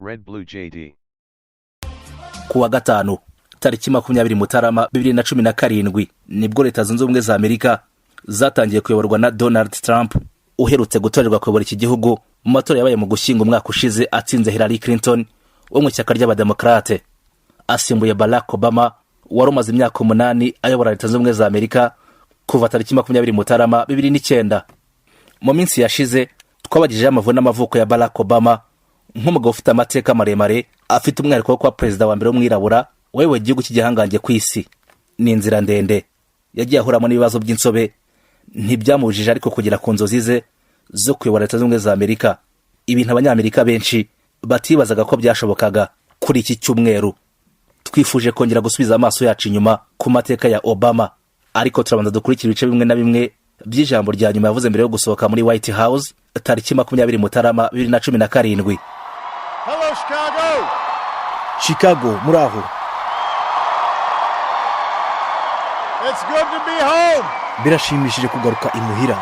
Red Blue JD. Ku wa gatanu tariki 20 Mutarama 2017, nibwo Leta Zunze Ubumwe za Amerika zatangiye kuyoborwa na Donald Trump, uherutse gutorerwa kuyobora iki gihugu mu matora yabaye mu Gushyingo umwaka ushize, atsinze Hillary Clinton wo mu ishyaka ry'Abademokarate. Asimbuye Barack Obama wari umaze imyaka 8 ayobora Leta Zunze Ubumwe za Amerika kuva tariki 20 Mutarama 2009. Mu minsi yashize twabagejejeho amavu n'amavuko ya Barack Obama nk'umugabo ufite amateka maremare, afite umwihariko wo kuba perezida wa mbere w'umwirabura wayoboye igihugu cy'igihangange ku isi. Ni inzira ndende yagiye ahuramo n'ibibazo by'insobe, ntibyamubujije ariko kugera ku nzozi ze zo kuyobora Leta Zunze Ubumwe za Amerika, ibintu Abanyamerika benshi batibazaga ko byashobokaga. Kuri iki cyumweru twifuje kongera gusubiza amaso yacu inyuma ku mateka ya Obama, ariko turabanza dukurikira ibice bimwe na bimwe by'ijambo rya nyuma yavuze mbere yo gusohoka muri White House tariki 20 Mutarama 2017. Hello, Chicago! Chicago, muri aho? It's good to be home. Birashimishije kugaruka imuhira.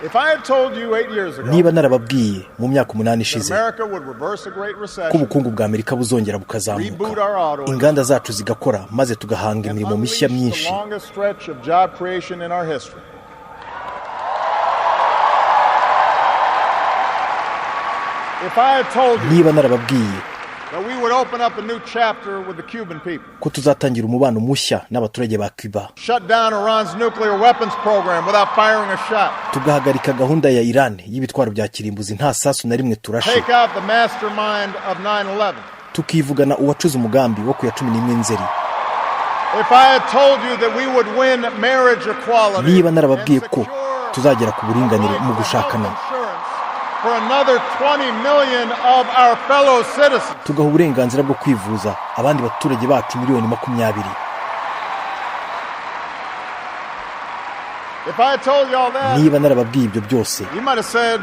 If I had told you 8 years ago Niba narababwiye mu myaka 8 that ishize America would reverse a great ko recession, ubukungu bwa Amerika buzongera bukazamuka, inganda zacu zigakora, maze tugahanga and imirimo mishya unleash myinshi, the longest stretch of job creation in our history. If I had told you niba narababwiye that we would open up a new chapter with the Cuban people, ko tuzatangira umubano mushya n'abaturage ba Cuba, shut down Iran's nuclear weapons program without firing a shot, tugahagarika gahunda ya Iran y'ibitwaro bya kirimbuzi nta sasu na rimwe turashe, take out the mastermind of 9/11. tukivugana uwacuze umugambi wo ku ya 11 Nzeri, If I had told you that we would win marriage equality niba narababwiye and ko secure tuzagera ku buringanire mu health gushakana, insurance for another 20 million of our fellow citizens. tugaha uburenganzira bwo kwivuza abandi baturage bacu miliyoni 20, If I had told you all that, niba narababwiye ibyo byose, you might have said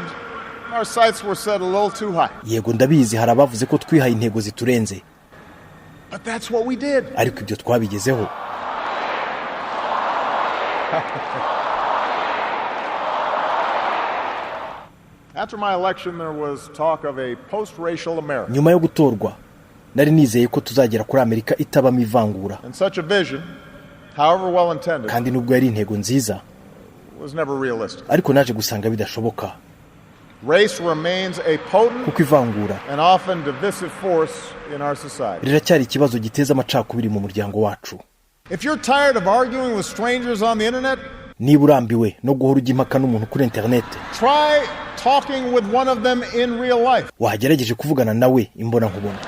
our sights were set a little too high. Yego, ndabizi, hari abavuze ko twihaye intego ziturenze. But that's what we did. Ariko ibyo twabigezeho. After my election, there was talk of a post racial America. Nyuma yo gutorwa nari nizeye ko tuzagera kuri Amerika itabamo ivangura. And such a vision, however well intended, Kandi nubwo yari intego nziza, was never realistic. ariko naje gusanga bidashoboka. Race remains a potent Kuko ivangura and often divisive force in our society. riracyari ikibazo giteza amacakubiri mu muryango wacu. If you're tired of arguing with strangers on the internet, Niba urambiwe no guhora ujya impaka n'umuntu kuri interineti, try talking with one of them in real life. wagerageje kuvugana nawe imbonankubone.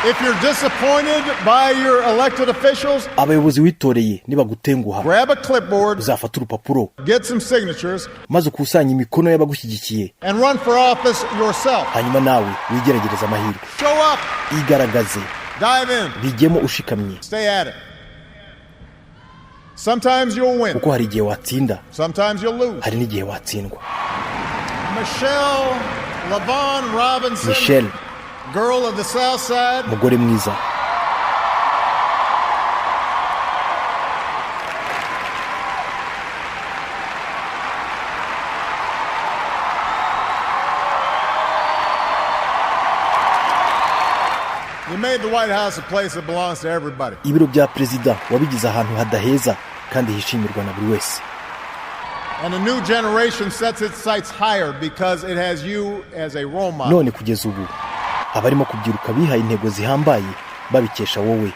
If you're disappointed by your elected officials, Abayobozi witoreye nibagutenguha, grab a clipboard, uzafate urupapuro, get some signatures, maze ukusanye imikono y'abagushyigikiye, and run for office yourself. hanyuma nawe wigeragereze amahirwe. Show up, Igaragaze, dive in, bijyemo ushikamye. stay at it. Sometimes you'll win, Kuko hari igihe watsinda, sometimes you'll lose. hari n'igihe watsindwa. Michelle LaVaughn Robinson, Michelle, girl of the South Side, mugore mwiza, you made the White House a place that belongs to everybody. Ibiro bya perezida wabigize ahantu hadaheza kandi hishimirwa na buri wese. And a new generation sets its sights higher because it has you as a role model. None kugeza ubu abarimo kubyiruka bihaye intego zihambaye babikesha wowe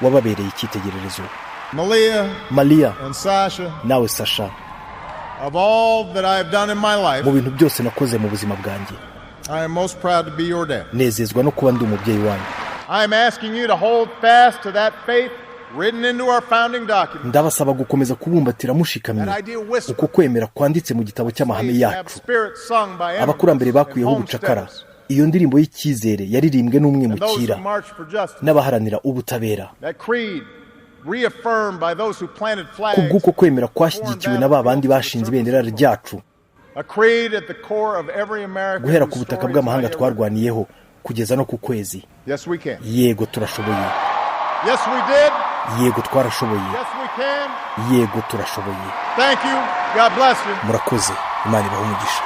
wababereye icyitegererezo. Malia Malia and Sasha, nawe Sasha, of all that I have done in my life, mu bintu byose nakoze mu buzima bwanjye, I am most proud to be your dad. nezezwa no kuba ndi umubyeyi wanyu. I am asking you to hold fast to that faith written into our founding document. Ndabasaba gukomeza kubumbatira mushikamye uko kwemera kwanditse mu gitabo cy'amahame Have yacu spirit sung by abakurambere immigrants and bakuyeho ubucakara, homesteaders iyo ndirimbo y'icyizere yaririmbwe and those n'umwimukira who marched for justice. n'abaharanira ubutabera. That creed reaffirmed by those who planted flags. Kubw'uko kwemera kwashyigikiwe na ba bandi bashinze ibendera ryacu, A creed at the core of every American guhera whose ku butaka story is bw'amahanga not yet written. twarwaniyeho kugeza no ku kwezi. Yes, we can. Yego, turashoboye. Yes, we did. Yego, twarashoboye. Yes, we can. Yego, turashoboye. Thank you. God bless you. Murakoze, Imana ibahe umugisha.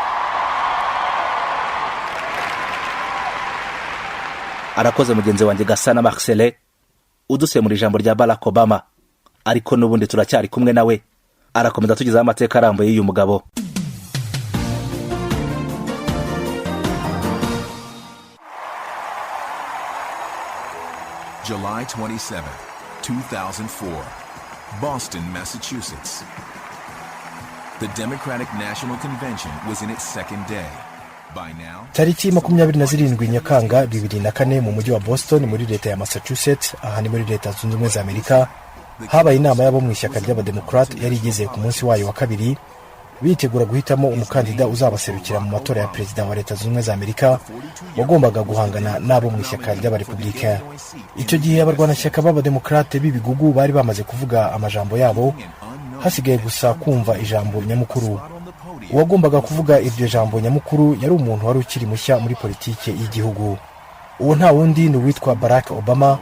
Arakoze mugenzi wanjye Gasana Marcele udusemura ijambo rya Barack Obama, ariko n'ubundi turacyari kumwe nawe, arakomeza atugezaho amateka arambuye y'uyu mugabo. July 27, 2004, Boston, Massachusetts. The Democratic National Convention was in its second day. By now, Tariki 27 Nyakanga 2004, mu mujyi wa Boston muri leta ya Massachusetts, aha ni muri Leta Zunze Ubumwe za Amerika, habaye inama y'abo mu ishyaka ry'Abademokarate yari igeze ku munsi wayo wa kabiri, bitegura guhitamo umukandida uzabaserukira mu matora ya perezida wa Leta Zunze Ubumwe za Amerika, wagombaga guhangana n'abo mu ishyaka ry'Abarepublika. Icyo gihe abarwanashyaka b'Abademokarate b'ibigugu bari bamaze kuvuga amajambo yabo, hasigaye gusa kumva ijambo nyamukuru. Uwagombaga kuvuga iryo jambo nyamukuru yari umuntu wari ukiri mushya muri politiki y'igihugu. Uwo nta wundi ni uwitwa Barack Obama,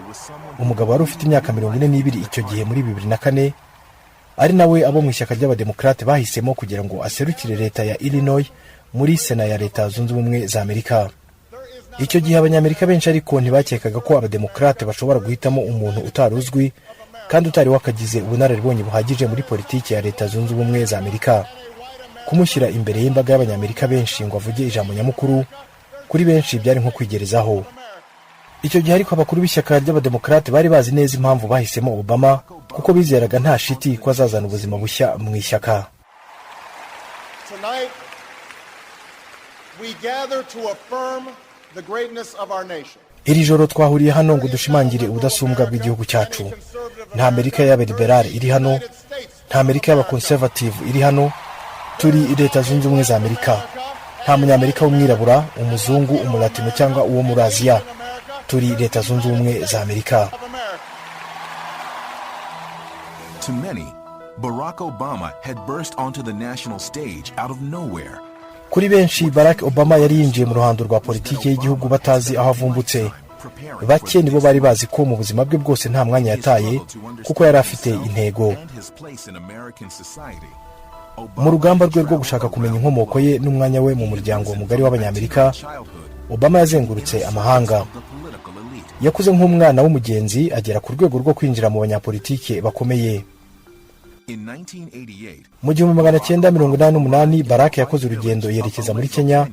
umugabo wari ufite imyaka 42 icyo gihe muri 2004, ari nawe abo mu ishyaka ry'Abademokarate bahisemo kugira ngo aserukire leta ya Illinois muri Sena ya Leta Zunze Ubumwe za Amerika. Icyo gihe Abanyamerika benshi ariko ntibakekaga ko Abademokarate bashobora guhitamo umuntu utari uzwi kandi utari wakagize ubunararibonye buhagije muri politiki ya Leta Zunze Ubumwe za Amerika. Kumushyira imbere y'imbaga y'Abanyamerika benshi ngo avuge ijambo nyamukuru, kuri benshi byari nko kwigerezaho. Icyo gihe ariko abakuru b'ishyaka ry'Abademokarate bari bazi neza impamvu bahisemo Obama, kuko bizeraga nta shiti ko azazana ubuzima bushya mu ishyaka. Tonight, we gather to affirm the greatness of our nation. Iri joro twahuriye hano ngo dushimangire ubudasumbwa bw'igihugu cyacu. Nta Amerika y'Abaliberale iri hano, nta Amerika y'Abakonservative iri hano. Turi Leta Zunze Ubumwe za Amerika. Nta Munyamerika w'umwirabura, umuzungu, Umulatino cyangwa uwo muri Aziya. Turi Leta Zunze Ubumwe za Amerika. Of America. To many, Barack Obama had burst onto the national stage out of nowhere. Kuri benshi, Barack Obama yari yinjiye mu ruhando rwa politiki y'igihugu batazi aho avumbutse. Bake nibo bari bazi ko mu buzima bwe bwose nta mwanya yataye, kuko yari afite intego. And his place in American society. Mu rugamba rwe rwo gushaka kumenya inkomoko ye n'umwanya we mu muryango mugari w'Abanyamerika, Obama yazengurutse amahanga. The political elite. Yakuze nk'umwana w'umugenzi, agera ku rwego rwo kwinjira mu banyapolitike bakomeye. In 1988, Mu 1988, Barack yakoze urugendo yerekeza muri Kenya,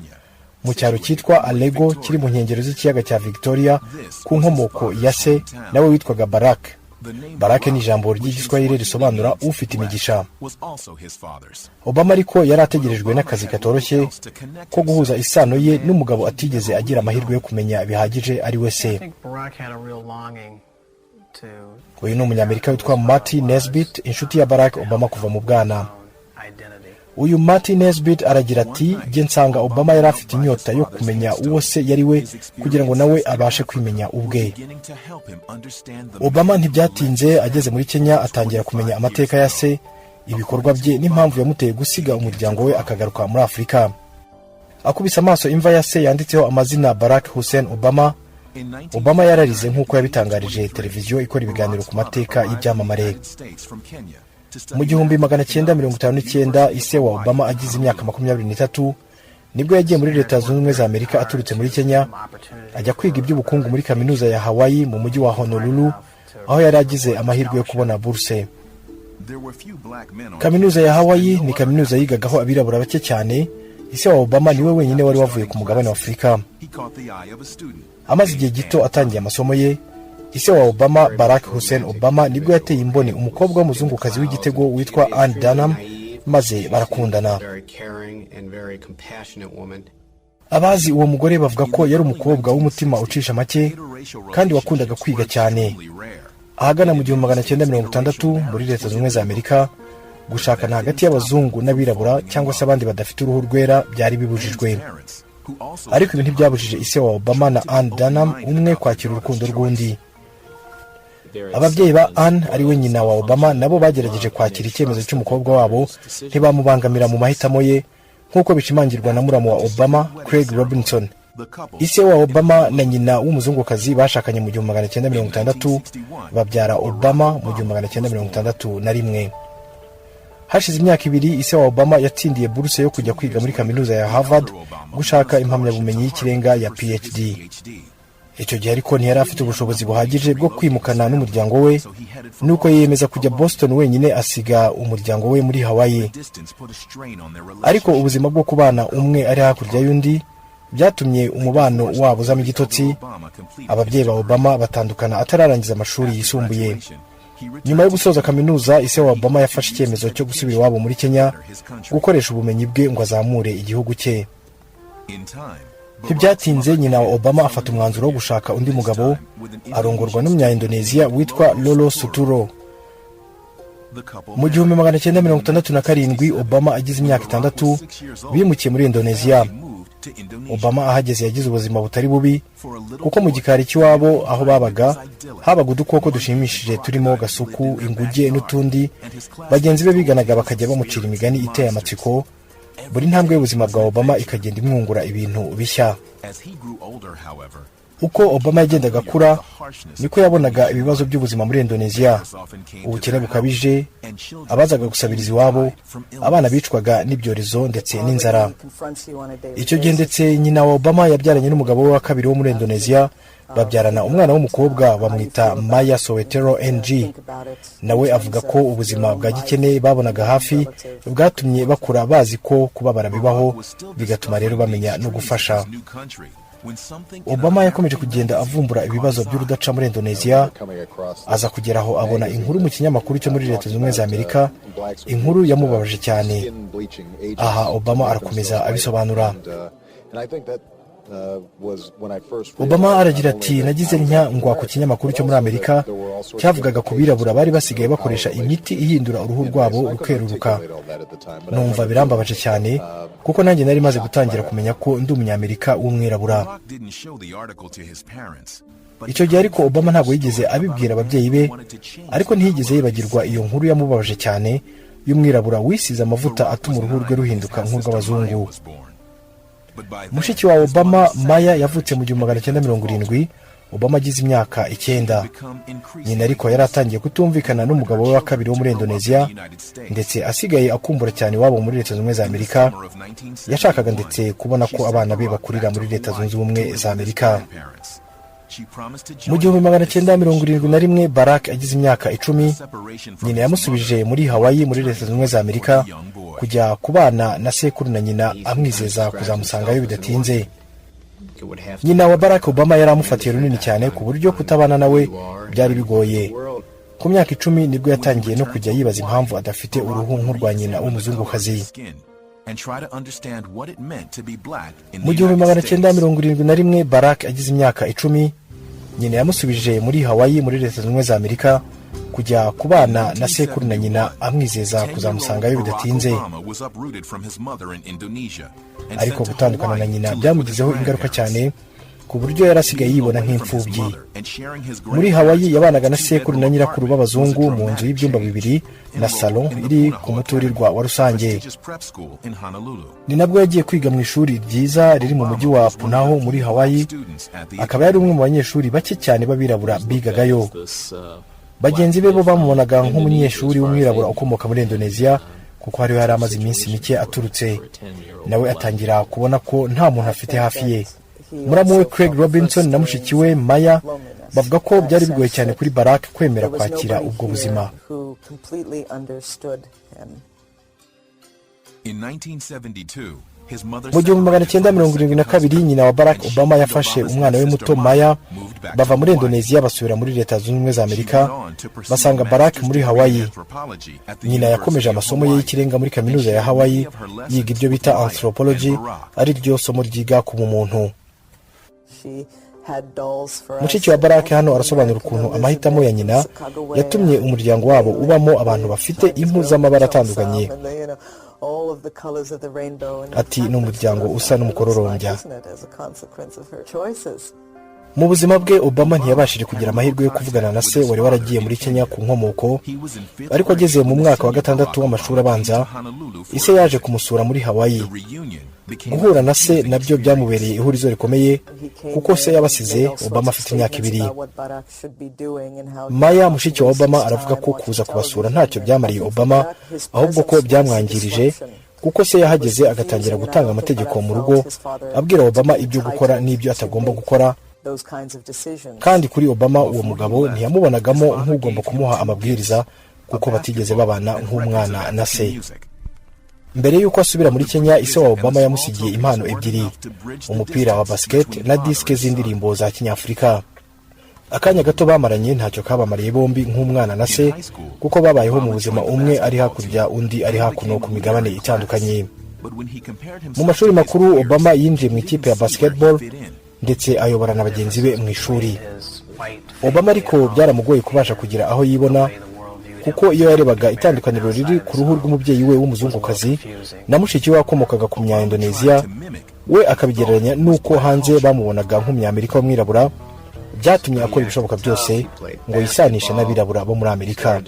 mu cyaro cyitwa Alego kiri mu nkengero z'ikiyaga cya Victoria, ku nkomoko ya se nawe witwaga Barack. the name Barack ni ijambo ry'Igiswahili risobanura ufite imigisha. was also his father's. Obama ariko yari ategerejwe n'akazi katoroshye ko guhuza isano ye n'umugabo atigeze agira amahirwe yo kumenya bihagije, ari we se. I think Barack had a real longing to Uyu ni Umunyamerika witwa Marty Nesbitt, inshuti ya Barack Obama kuva mu bwana. identity. Uyu Marty Nesbitt aragira ati: "Jye nsanga Obama yari afite inyota yo kumenya uwo se yari we, kugira ngo nawe abashe kwimenya ubwe." Beginning to help him understand the Obama ntibyatinze ageze muri Kenya atangira kumenya amateka ya se, ibikorwa bye n'impamvu yamuteye gusiga umuryango we akagaruka muri Afurika. Akubise amaso imva ya se yanditseho amazina Barack Hussein Obama, In Obama yararize, nk'uko yabitangarije televiziyo ikora ibiganiro ku mateka y'ibyamamare. States from Kenya to Mu 1959, ise wa Obama agize imyaka 23, nibwo yagiye muri Leta Zunze Ubumwe za Amerika aturutse muri Kenya, ajya kwiga iby'ubukungu muri Kaminuza ya Hawaii mu mujyi wa Honolulu, aho yari agize amahirwe yo kubona buruse. There were few black men on Kaminuza ya Hawaii ni kaminuza yigagaho abirabura bake cyane. Ise wa Obama niwe wenyine wari wavuye ku mugabane wa Afurika. He caught the eye of a student. Amaze igihe gito atangiye amasomo ye, ise wa Obama, Barack Hussein Obama, nibwo yateye imboni umukobwa w'umuzungukazi w'igitego witwa Ann Dunham, maze barakundana. Very caring and very compassionate woman. Abazi uwo mugore bavuga ko yari umukobwa w'umutima ucisha make kandi wakundaga kwiga cyane. Ahagana mu 1960 muri Leta Zunze Ubumwe za Amerika, gushakana hagati y'abazungu n'abirabura cyangwa se abandi badafite uruhu rwera byari bibujijwe. Parents who also Ariko ibi ntibyabujije ise wa Obama na Ann Dunham umwe kwakira urukundo rw'undi. Ababyeyi ba Ann, ari we nyina wa Obama, nabo bagerageje kwakira icyemezo cy'umukobwa wabo, ntibamubangamira mu mahitamo ye, nk'uko bishimangirwa na muramu wa Obama, Craig Robinson. the couple Ise wa Obama na nyina w'umuzungukazi bashakanye mu 1960, babyara Obama mu 1961. Hashize imyaka 2, ise wa Obama yatsindiye buruse yo kujya kwiga muri Kaminuza ya Harvard gushaka impamyabumenyi y'ikirenga ya PhD. PhD. Icyo gihe ariko ntiyari afite ubushobozi buhagije bwo kwimukana n'umuryango we, nuko yiyemeza kujya Boston wenyine, asiga umuryango we muri Hawaii. Ariko ubuzima bwo kubana umwe ari hakurya y'undi byatumye umubano wabo uzamo igitotsi. Ababyeyi ba Obama batandukana atararangiza amashuri yisumbuye. Nyuma yo gusoza kaminuza, ise wa Obama yafashe icyemezo cyo gusubira iwabo muri Kenya, gukoresha ubumenyi bwe ngo azamure igihugu cye. Ntibyatinze, nyina wa Obama afata umwanzuro wo gushaka undi mugabo, arongorwa n'Umunya-Indoneziya witwa Lolo Suturo mu 1967. Obama agize imyaka 6, bimukiye muri Indoneziya. Obama ahageze yagize ubuzima butari bubi, kuko mu gikari cy'iwabo aho babaga habaga udukoko dushimishije turimo gasuku, inguge n'utundi. Bagenzi be biganaga bakajya bamucira imigani iteye amatsiko. Buri ntambwe y'ubuzima bwa Obama ikagenda imwungura ibintu bishya. Uko Obama yagendaga akura, niko yabonaga ibibazo by'ubuzima muri Indoneziya: ubukene bukabije, abazaga gusabiriza iwabo, abana bicwaga n'ibyorezo ndetse n'inzara. Icyo gihe ndetse nyina wa Obama yabyaranye n'umugabo we wa kabiri wo muri Indoneziya, babyarana umwana w'umukobwa, bamwita Maya Soetoro Ng. Nawe avuga ko ubuzima bwa gikene babonaga hafi bwatumye bakura bazi ko kubabara bibaho, bigatuma rero bamenya no gufasha. Obama yakomeje kugenda avumbura ibibazo by'urudaca muri Indoneziya, aza kugera aho abona inkuru mu kinyamakuru cyo muri Leta Zunze Ubumwe za Amerika, inkuru yamubabaje cyane. Aha Obama arakomeza abisobanura. Obama aragira ati: "Nagize ntya ngwa ku kinyamakuru cyo muri Amerika cyavugaga ku birabura bari basigaye bakoresha imiti ihindura uruhu rwabo rukeruruka. Numva birambabaje cyane, kuko nanjye nari maze gutangira kumenya ko ndi Umunyamerika w'umwirabura." Icyo gihe ariko Obama ntabwo yigeze abibwira ababyeyi be, ariko ntiyigeze yibagirwa iyo nkuru yamubabaje cyane y'umwirabura wisize amavuta atuma uruhu rwe ruhinduka nk'urw'abazungu. Mushiki wa Obama, Maya, yavutse mu 1970, Obama agize imyaka 9. Nyina ariko yari atangiye kutumvikana n'umugabo we wa kabiri wo muri Indoneziya, ndetse asigaye akumbura cyane iwabo muri Leta Zunze Ubumwe za Amerika. Yashakaga ndetse kubona ko abana be bakurira muri Leta Zunze Ubumwe za Amerika. Mu 1971, Barack agize imyaka 10, nyina yamusubije muri Hawaii muri Leta Zunze Ubumwe za Amerika kujya kubana na sekuru na nyina, amwizeza kuzamusangayo bidatinze. Nyina wa Barack Obama yari amufatiye runini cyane, ku buryo kutabana nawe byari bigoye. Ku myaka 10 nibwo yatangiye no kujya yibaza impamvu adafite uruhu nk'urwa nyina w'umuzungukazi. Mu 1971, Barack agize imyaka 10, nyina yamusubije muri Hawaii muri Leta Zunze Ubumwe za Amerika kujya kubana na sekuru na nyina, amwizeza kuzamusangayo bidatinze. Ariko gutandukana na nyina byamugizeho ingaruka cyane, ku buryo yari asigaye yibona nk'imfubyi. Muri Hawaii yabanaga na sekuru na nyirakuru b'abazungu mu nzu y'ibyumba bibiri na salon iri ku muturirwa wa rusange. Ni nabwo yagiye kwiga mu ishuri ryiza riri mu mujyi wa Punahou muri Hawaii, akaba yari umwe mu banyeshuri bake cyane b'abirabura bigagayo. Bagenzi be bo bamubonaga nk'umunyeshuri w'umwirabura ukomoka muri Indoneziya, kuko hariho yari amaze iminsi mike aturutse. Nawe atangira kubona ko nta muntu afite hafi ye. Muramu we Craig Robinson na mushiki we Maya bavuga ko byari bigoye cyane kuri Barack kwemera There was kwakira nobody ubwo here buzima. who completely understood him. In 1972, his mother Mu 1972, nyina wa Barack Obama yafashe umwana we muto Maya, bava muri Indoneziya basubira muri Leta Zunze Ubumwe za Amerika, basanga Barack muri Hawaii. Nyina yakomeje amasomo ye y'ikirenga muri Kaminuza ya Hawaii, yiga ibyo bita anthropology, ari ryo somo ryiga ku bumuntu. She had dolls for us. Mushiki wa Barack hano arasobanura ukuntu amahitamo ya nyina yatumye umuryango wabo ubamo abantu bafite impu z'amabara atandukanye. Ati: "Ni umuryango usa n'umukororombya." Mu buzima bwe, Obama ntiyabashije kugira amahirwe yo kuvugana na se wari waragiye muri Kenya ku nkomoko. Ariko ageze mu mwaka wa gatandatu w'amashuri abanza, ise yaje kumusura muri Hawaii. Guhura na se nabyo byamubereye ihurizo rikomeye, kuko se yabasize Obama afite imyaka 2. Maya, mushiki wa Obama, aravuga ko kuza kubasura ntacyo byamariye Obama, ahubwo ko byamwangirije, kuko se yahageze agatangira gutanga amategeko mu rugo, abwira Obama ibyo gukora n'ibyo atagomba gukora. those kinds of decisions. Kandi kuri Obama, uwo mugabo ntiyamubonagamo nk'ugomba kumuha amabwiriza, kuko batigeze babana nk'umwana na se. Mbere y'uko asubira muri Kenya, ise wa Obama yamusigiye impano ebyiri: umupira wa basket na disike z'indirimbo za kinyafurika. Akanya gato bamaranye ntacyo kabamariye bombi nk'umwana na se, kuko babayeho mu buzima umwe ari hakurya, undi ari hakuno ku migabane itandukanye. Mu mashuri makuru, Obama yinjiye mu ikipe ya basketball, ndetse ayobora na bagenzi be mu ishuri. Obama ariko byaramugoye kubasha kugira aho yibona, kuko iyo yarebaga itandukaniro riri ku ruhu rw'umubyeyi we w'umuzungukazi na mushiki we wakomokaga ku munya Indonesia, we akabigereranya n'uko hanze bamubonaga nk'umunyamerika w'umwirabura, byatumye akora ibishoboka byose ngo yisanishe n'abirabura bo muri Amerika.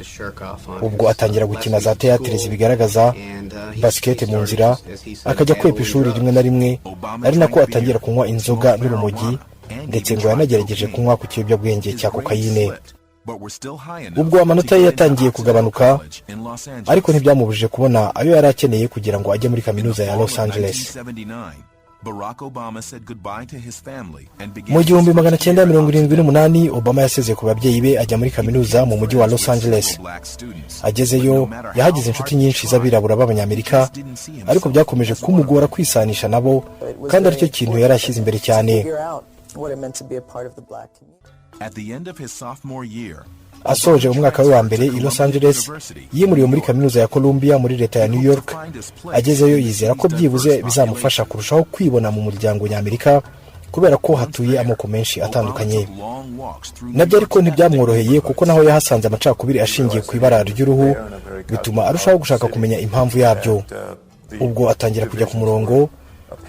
Ubwo atangira gukina za teatire zibigaragaza, basikete mu nzira, akajya kwepa ishuri rimwe na rimwe, ari nako atangira kunywa inzoga n'urumogi, ndetse ngo yanagerageje kunywa ku kiyobyabwenge cya kokayine. Ubwo amanota ye yatangiye kugabanuka, ariko ntibyamubujije kubona ayo yari akeneye kugira ngo ajye muri kaminuza ya Los Angeles. Mu 1978, Obama yasezeye ku babyeyi be, ajya muri kaminuza mu mujyi wa Los Angeles. Agezeyo yahagize inshuti nyinshi z'abirabura b'Abanyamerika, ariko byakomeje kumugora kwisanisha nabo, kandi aricyo kintu yari ashyize imbere cyane. Figure out what it meant to be a part of the black community. Asoje umwaka we wa mbere i Los Angeles, yimuriwe muri kaminuza ya Columbia muri leta ya New York. Agezeyo yizera ko byibuze bizamufasha kurushaho kwibona mu muryango ny'Amerika, kubera ko hatuye amoko menshi atandukanye. Nabyo ariko ntibyamworoheye, kuko naho yahasanze amacakubiri ashingiye ku ibara ry'uruhu, bituma arushaho gushaka kumenya impamvu yabyo. Ubwo atangira kujya ku murongo,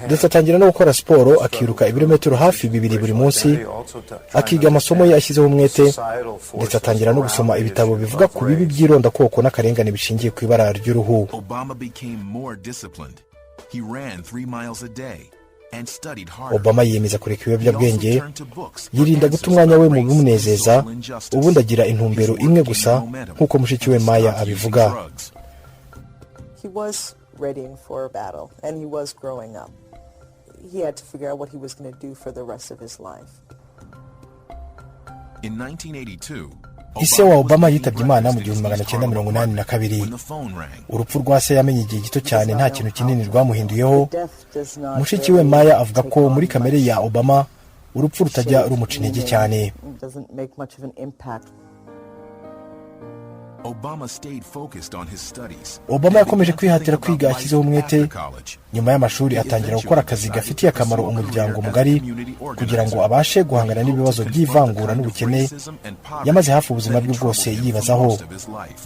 ndetse atangira no gukora siporo, akiruka ibirometero hafi 2 buri munsi, akiga amasomo ye ashyizeho umwete, ndetse atangira no gusoma ibitabo bivuga ku bibi by'irondakoko n'akarengane bishingiye ku ibara ry'uruhu. Obama became more disciplined. He ran 3 miles a day and studied harder. Obama yiyemeza kureka ibiyobyabwenge, yirinda guta umwanya we mu bimunezeza, ubundi agira intumbero imwe gusa, nk'uko mushiki we Maya abivuga. He was readying for a battle, and he was growing up. He had to figure out what he was going to do for the rest of his life. In 1982, Ise wa Obama yitabye Imana mu 1982. Urupfu rwa se yamenye igihe gito cyane nta kintu kinini rwamuhinduyeho. Mushiki we Maya avuga ko muri kamere ya Obama urupfu rutajya rumuca intege cyane. Doesn't make much of an impact. Obama stayed focused on his studies. Obama yakomeje kwihatira kwiga ashyizeho umwete. Nyuma y'amashuri atangira gukora akazi gafitiye akamaro umuryango mugari, kugira ngo abashe guhangana n'ibibazo by'ivangura n'ubukene yamaze hafi ubuzima bwe bwose yibazaho,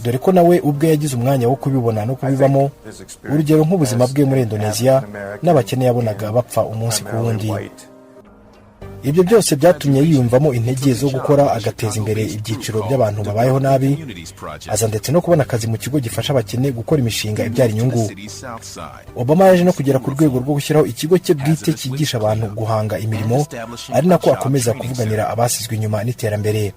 dore ko nawe ubwe yagize umwanya wo kubibona no kubibamo, urugero nk'ubuzima bwe muri Indoneziya n'abakene yabonaga bapfa umunsi ku wundi. Ibyo byose byatumye yiyumvamo intege zo gukora, agateza imbere ibyiciro by'abantu babayeho nabi, aza ndetse no kubona akazi mu kigo gifasha abakene gukora imishinga ibyara inyungu. Obama yaje no kugera ku rwego rwo gushyiraho ikigo cye bwite cyigisha abantu guhanga imirimo, ari nako akomeza kuvuganira abasizwe inyuma n'iterambere.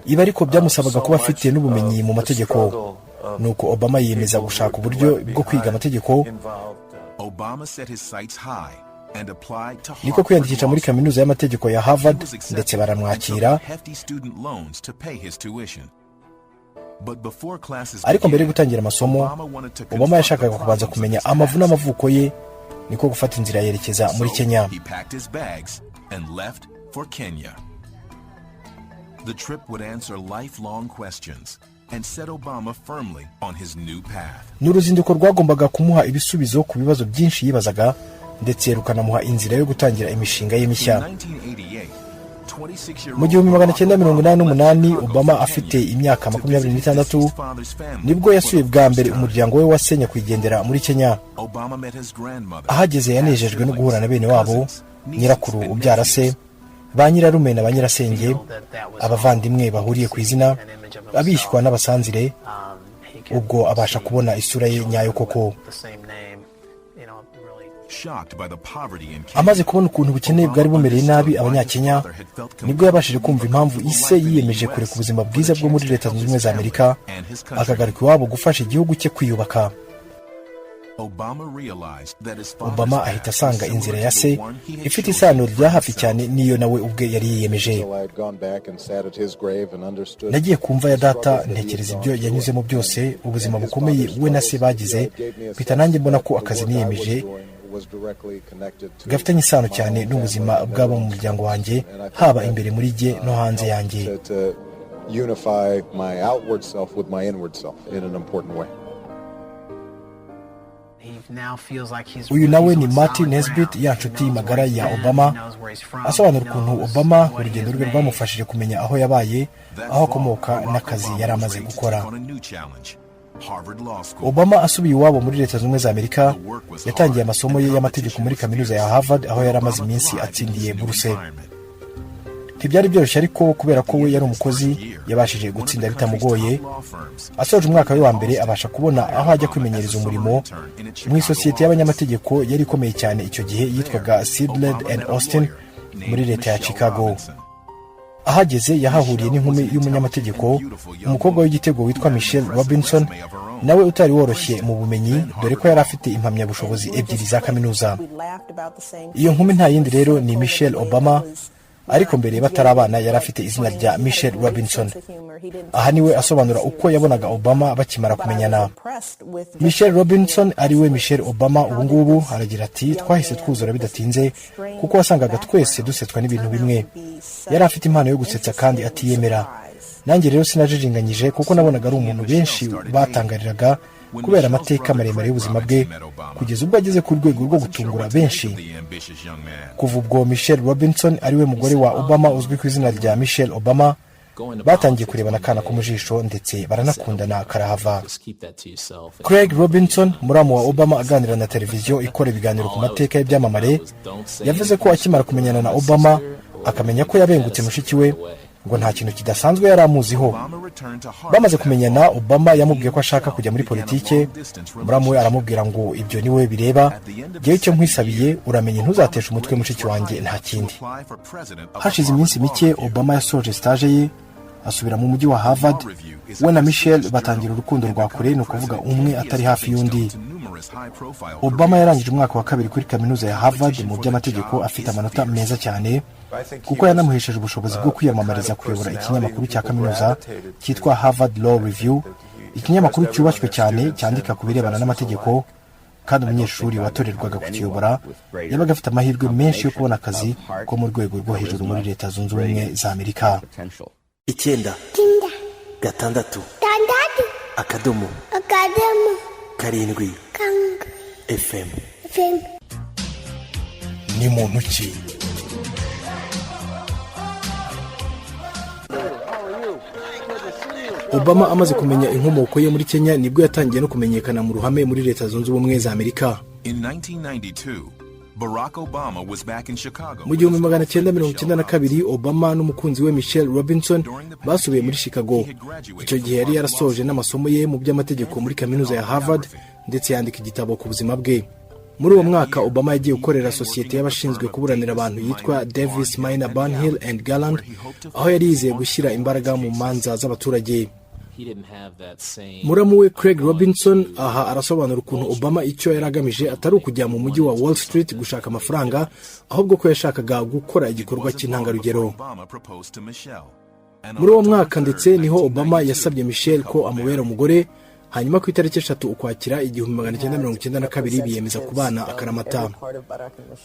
Ibi ariko byamusabaga kuba afite n'ubumenyi mu mategeko, nuko Obama yiyemeza gushaka uburyo bwo kwiga amategeko. Obama set his sights high and applied to Niko kwiyandikisha muri kaminuza y'amategeko ya Harvard, ndetse baramwakira. Hefty student loans to pay his tuition. But before classes Ariko mbere yo gutangira amasomo, Obama yashakaga kubanza kumenya amavu n'amavuko ye, niko gufata inzira yerekeza muri Kenya. He packed his bags and left for Kenya. The trip would answer lifelong questions and set Obama firmly on his new path. Ni uruzinduko rwagombaga kumuha ibisubizo ku bibazo byinshi yibazaga, ndetse rukanamuha inzira yo gutangira imishinga ye mishya. In 1988, 26-year-old Mu 1988, Obama afite imyaka 26, nibwo yasuye bwa mbere umuryango we wa se nyakwigendera muri Kenya. Obama met his grandmother, Ahageze yanejejwe no guhura na bene wabo, nyirakuru ubyara se, ba nyirarume na ba nyirasenge, abavandimwe bahuriye ku izina, abishywa n'abasanzire. Ubwo abasha kubona isura ye nyayo koko. Shocked by the poverty in Kenya. Amaze kubona ukuntu ubukene bwari bumereye nabi Abanyakenya, nibwo yabashije kumva impamvu ise yiyemeje kureka ubuzima bwiza bwo muri Leta Zunze Ubumwe za Amerika, akagaruka iwabo gufasha igihugu cye kwiyubaka. Obama ahita asanga inzira ya se ifite isano rya hafi cyane n'iyo nawe ubwe yari yiyemeje. "Nagiye ku mva ya data, ntekereza ibyo yanyuzemo byose, ubuzima bukomeye we na se bagize, mpita nanjye mbona ko akazi niyemeje gafitanye isano cyane n'ubuzima bw'abo mu muryango wanjye, haba imbere muri jye no hanze yanjye." Unify my outward self with my inward self in an important way. Uyu nawe ni Martin Nesbitt, ya nshuti magara ya Obama, asobanura ukuntu Obama urugendo rwe rwamufashije kumenya aho yabaye, aho akomoka n'akazi yari amaze gukora. Obama asubiye iwabo muri Leta Zunze Ubumwe za Amerika, yatangiye amasomo ye y'amategeko muri Kaminuza ya Harvard, aho yari amaze iminsi atsindiye buruse. Ntibyari byoroshye, ariko kubera ko we yari umukozi, yabashije gutsinda bitamugoye. Asoje umwaka we wa mbere, abasha kubona aho ajya kwimenyereza umurimo mu isosiyete y'abanyamategeko yari ikomeye cyane icyo gihe, yitwaga Sidley and Austin, muri leta ya Chicago. Ahageze yahahuriye n'inkumi y'umunyamategeko, umukobwa w'igitego witwa Michelle Robinson, nawe utari woroshye mu bumenyi, dore ko yari afite impamyabushobozi ebyiri za kaminuza. Iyo nkumi nta yindi rero ni Michelle Obama, ariko mbere batarabana yari afite izina rya Michelle Robinson. Aha niwe asobanura uko yabonaga Obama bakimara kumenyana. Michelle Robinson, ariwe Michelle Obama ubu ngubu, aragira ati: "Twahise twuzura bidatinze, kuko wasangaga twese dusetswa n'ibintu bimwe. Yari afite impano yo gusetsa kandi atiyemera. Nanjye rero sinajijinganyije, kuko nabonaga ari umuntu benshi batangariraga kubera amateka maremare y'ubuzima bwe, kugeza ubwo ageze ku rwego rwo gutungura benshi." Kuva ubwo, Michelle Robinson, ariwe mugore wa Obama uzwi ku izina rya Michelle Obama, batangiye kurebana akana ko mu jisho, ndetse baranakundana karahava. Craig Robinson, muramu wa Obama, aganira na televiziyo ikora ibiganiro ku mateka y'ibyamamare, yavuze ko akimara kumenyana na Obama, akamenya ko yabengutse mushiki we, ngo nta kintu kidasanzwe yari amuziho. Bamaze kumenyana, Obama yamubwiye ko ashaka kujya muri politike. Muramu we aramubwira ngo: "Ibyo niwe bireba, ngewe icyo nkwisabiye, uramenye ntuzateshe umutwe mushiki wanjye, nta kindi." Hashize iminsi mike, Obama yasoje stage ye, asubira mu mujyi wa Harvard. We na Michelle batangira urukundo rwa kure, ni ukuvuga umwe atari hafi y'undi. Obama yarangije umwaka wa kabiri kuri Kaminuza ya Harvard mu by'amategeko afite amanota meza cyane, kuko yanamuhesheje ubushobozi bwo kwiyamamariza kuyobora ikinyamakuru cya kaminuza cyitwa Harvard Law Review, ikinyamakuru cyubashywe cyane cyandika ku birebana n'amategeko, kandi umunyeshuri watorerwaga kukiyobora yabaga afite amahirwe menshi yo kubona akazi ko mu rwego rwo hejuru muri Leta Zunze Ubumwe za Amerika. 9, 6, 6, akadomo, akadomo, 7, 7, FM. FM. Ni muntu ki? Obama amaze kumenya inkomoko ye muri Kenya, nibwo yatangiye no kumenyekana mu ruhame muri Leta Zunze Ubumwe za Amerika. In 1992, Barack Obama was back in Chicago. Mu 1992, Obama n'umukunzi we Michelle Robinson basubiye muri Chicago. Icyo gihe yari yarasoje n'amasomo ye mu by'amategeko muri Kaminuza ya Harvard, ndetse yandika igitabo ku buzima bwe. Muri uwo mwaka, Obama yagiye gukorera sosiyete y'abashinzwe kuburanira abantu yitwa Davis, Miner, Barnhill and Garland, aho yari yizeye gushyira imbaraga mu manza z'abaturage. Muramu we Craig Robinson aha arasobanura ukuntu Obama icyo yari agamije atari ukujya mu mujyi wa Wall Street gushaka amafaranga, ahubwo ko yashakaga gukora igikorwa cy'intangarugero. Obama proposed to Michelle. And Muri uwo mwaka ndetse niho Obama yasabye Michelle ko amubera umugore, hanyuma ku itariki 3 Ukwakira 1992 biyemeza kubana akaramata.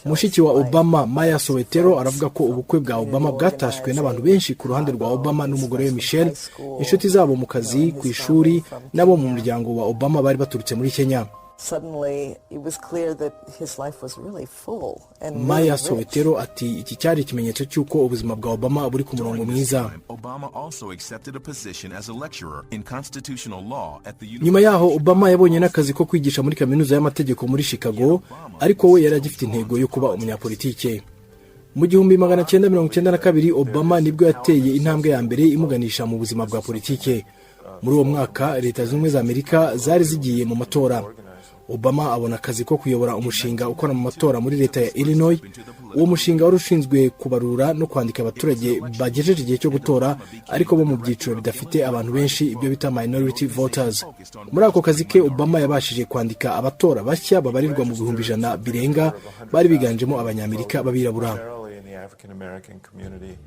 Mushiki wa Obama, Maya Sowetero, aravuga ko ubukwe bwa Obama bwatashywe n'abantu benshi ku ruhande rwa Obama n'umugore we Michelle, inshuti zabo mu kazi, ku ishuri, n'abo mu muryango wa Obama bari baturutse muri Kenya. Suddenly, it was clear that his life was really full and really Maya rich. Sowetero ati: "Iki cyari ikimenyetso cy'uko ubuzima bwa Obama buri ku murongo mwiza." Obama also accepted a position as a lecturer in constitutional law at the Nyuma yaho, Obama yabonye n'akazi ko kwigisha muri Kaminuza y'amategeko muri Chicago, ariko we yari agifite intego yo kuba umunyapolitike. Mu 1992, Obama nibwo yateye intambwe ya mbere imuganisha mu buzima bwa politike. Muri uwo mwaka, Leta Zunze Ubumwe za Amerika zari zigiye mu matora. Obama abona akazi ko kuyobora umushinga ukora mu matora muri leta ya Illinois. Uwo mushinga wari ushinzwe kubarura no kwandika abaturage bagejeje igihe cyo gutora, ariko bo mu byiciro bidafite abantu benshi, ibyo bita minority voters. Muri ako kazi ke, Obama yabashije kwandika abatora bashya babarirwa mu 100,000 birenga, bari biganjemo Abanyamerika b'abirabura. Primarily in the African American community.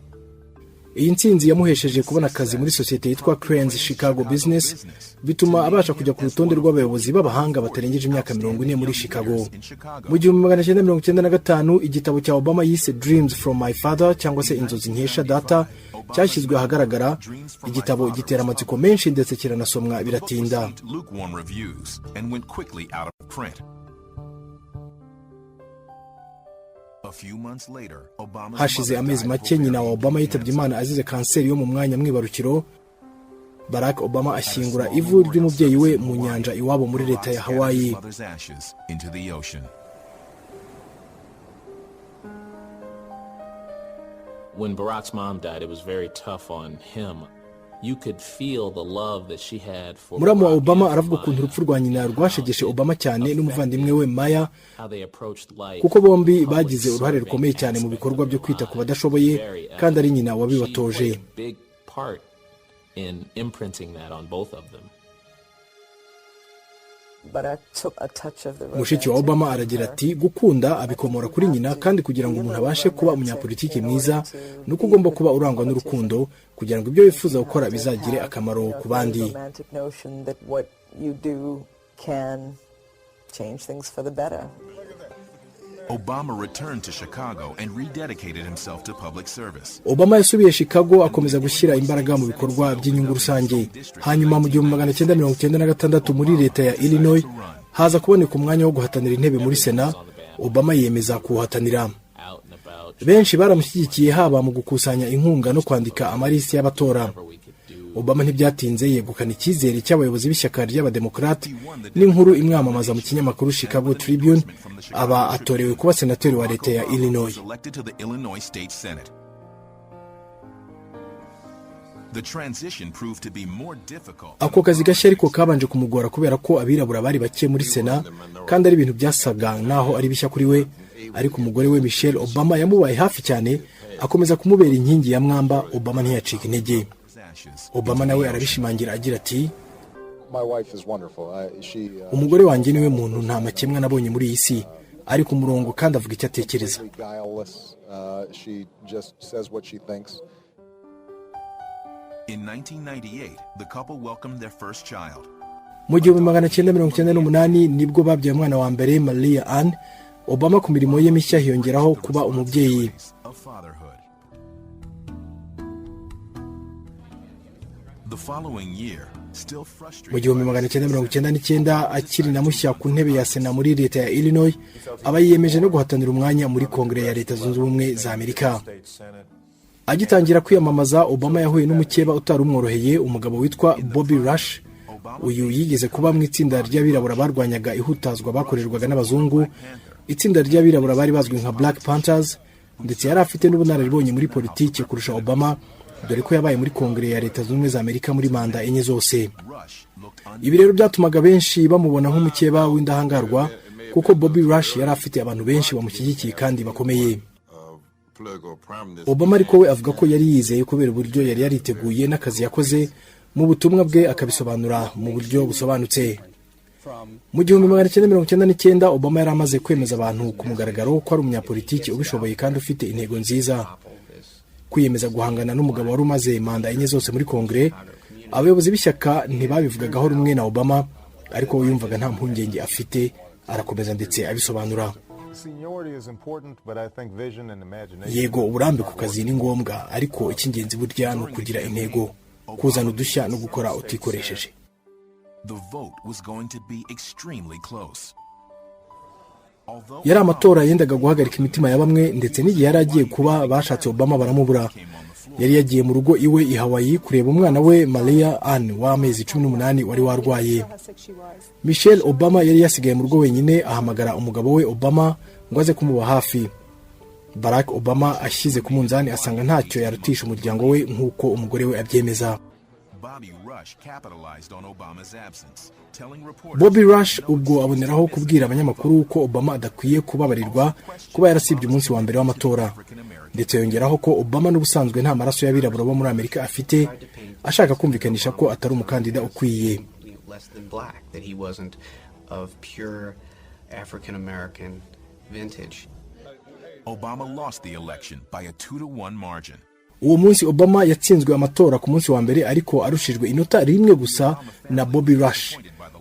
Iyi ntsinzi yamuhesheje kubona akazi muri sosiyete yitwa Crain's Chicago Business, bituma abasha kujya ku rutonde rw'abayobozi b'abahanga batarengeje imyaka 40 muri Chicago. Mu 1995, igitabo cya Obama yise Dreams from My Father, cyangwa se Inzozi nkesha data, cyashyizwe ahagaragara. Igitabo gitera amatsiko menshi, ndetse kiranasomwa biratinda. Received lukewarm reviews and went quickly out of print. A few months later, Obama's Hashize mother amezi died of make, nyina wa ovarian Obama yitabye cancer. Imana azize kanseri yo mu mwanya mwibarukiro. Barack Obama ashyingura ivu ry'umubyeyi we mu nyanja iwabo muri leta ya Barack scattered his Hawaii. mother's ashes into the ocean. When Barack's mom died, it was very tough on him. You could feel the love that she had for Muramu wa Barack Obama and aravuga for ukuntu Maya, urupfu rwa nyina rwashegeshe Obama cyane n'umuvandimwe we Maya, how they approached life, kuko bombi public bagize uruhare serving rukomeye cyane mu aspect bikorwa of byo their kwita ku lives. badashoboye, Very kandi ari nyina She wabibatoje. played a big part in imprinting that on both of them. Barack took a touch of the Mushiki wa romantic Obama in aragira her. ati: "Gukunda abikomora kuri nyina, kandi kugira ngo umuntu abashe kuba umunyapolitiki mwiza ni uko ugomba kuba urangwa n'urukundo, kugira ngo ibyo wifuza gukora bizagire akamaro ku bandi." Romantic notion that what you do can change things for the better. Obama returned to Chicago and rededicated himself to public service. Obama yasubiye Chicago, akomeza gushyira imbaraga mu bikorwa by'inyungu rusange. Hanyuma mu 1996, muri leta ya Illinois haza kuboneka umwanya wo guhatanira intebe muri Sena. Obama yiyemeza kuwuhatanira. Out and about, Benshi baramushyigikiye, haba mu gukusanya inkunga no kwandika amalisi y'abatora. we could do. Obama ntibyatinze yegukana icyizere cy'abayobozi b'ishyaka ry'Abademokarate, n'inkuru imwamamaza mu kinyamakuru Chicago Tribune, aba atorewe kuba senateri wa leta ya Illinois. Was elected to the Illinois State Senate. The transition proved to be more difficult. Ako kazi gashya ariko kabanje kumugora, kubera ko abirabura bari bake muri Sena, kandi ari ibintu byasaga naho ari bishya kuri we. Ariko umugore we Michelle Obama yamubaye hafi cyane, akomeza kumubera inkingi ya mwamba. Obama ntiyacika intege. Ashes. Obama nawe arabishimangira agira ati: My wife is wonderful. She "Umugore wanjye niwe muntu nta makemwa nabonye muri iyi si. Ari ku murongo kandi avuga icyo atekereza." completely guileless. She just says what she thinks. In 1998, the couple welcomed their first child. Mu 1998 nibwo babyaye umwana wa mbere, Maria Ann. Obama ku mirimo ye mishya hiyongeraho kuba umubyeyi. Of fatherhood. The following year, still frustrated Mu 1999, akiri na mushya ku ntebe ya Sena muri leta ya Illinois, aba yiyemeje no guhatanira umwanya muri Kongere ya Leta Zunze Ubumwe za Amerika. State Senate. Agitangira kwiyamamaza, Obama yahuye n'umukeba utari umworoheye, umugabo witwa Bobby Rush. Uyu yigeze kuba mu itsinda ry'abirabura barwanyaga ihutazwa bakorerwaga n'abazungu, itsinda ry'abirabura bari bazwi nka Black Panthers, ndetse yari afite n'ubunararibonye muri politiki kurusha Obama, dore ko yabaye muri Kongere ya Leta Zunze Ubumwe za Amerika muri manda enye zose. Rush looked Ibi rero byatumaga benshi bamubona nk'umukeba w'indahangarwa, kuko Bobby Rush yari afite abantu benshi bamushyigikiye kandi bakomeye. Obama ariko we avuga ko yari yizeye, kubera uburyo yari yariteguye n'akazi yakoze mu butumwa bwe, akabisobanura mu buryo busobanutse. Mu 1999, Obama yari amaze kwemeza abantu ku mugaragaro ko ari umunyapolitiki ubishoboye kandi ufite intego nziza. Kwiyemeza guhangana n'umugabo wari umaze manda enye zose muri Kongere, abayobozi b'ishyaka ntibabivugagaho rumwe na Obama, ariko we yumvaga nta mpungenge afite, arakomeza ndetse abisobanura. Seniority is important, but I think vision and imagination. "Yego, uburambe ku kazi ni ngombwa, ariko icy'ingenzi burya ni ukugira intego, kuzana udushya no gukora utikoresheje." The vote was going to be extremely close. Although Yari amatora yendaga guhagarika imitima ya bamwe, ndetse n'igihe yari agiye kuba bashatse Obama baramubura. Yari yagiye mu rugo iwe i Hawaii kureba umwana we Maria Ann w'amezi 18 wari warwaye. Michelle Obama yari yasigaye mu rugo wenyine, ahamagara umugabo we Obama ngo aze kumuba hafi. Barack Obama ashyize ku munzani asanga ntacyo yarutisha umuryango we, nk'uko umugore we abyemeza. Bobby Rush capitalized on Obama's absence, telling reporters Bobby Rush ubwo aboneraho kubwira abanyamakuru ko Obama adakwiye kubabarirwa kuba yarasibye umunsi wa mbere w'amatora, ndetse yongeraho ko Obama n'ubusanzwe nta maraso y'abirabura bo muri Amerika afite, ashaka kumvikanisha ko atari umukandida ukwiye. Less than black, that he wasn't of pure African American vintage. Obama lost the election by a 2-1 margin. Uwo munsi Obama yatsinzwe amatora ku munsi wa mbere, ariko arushijwe inota rimwe gusa na Bobby Rush.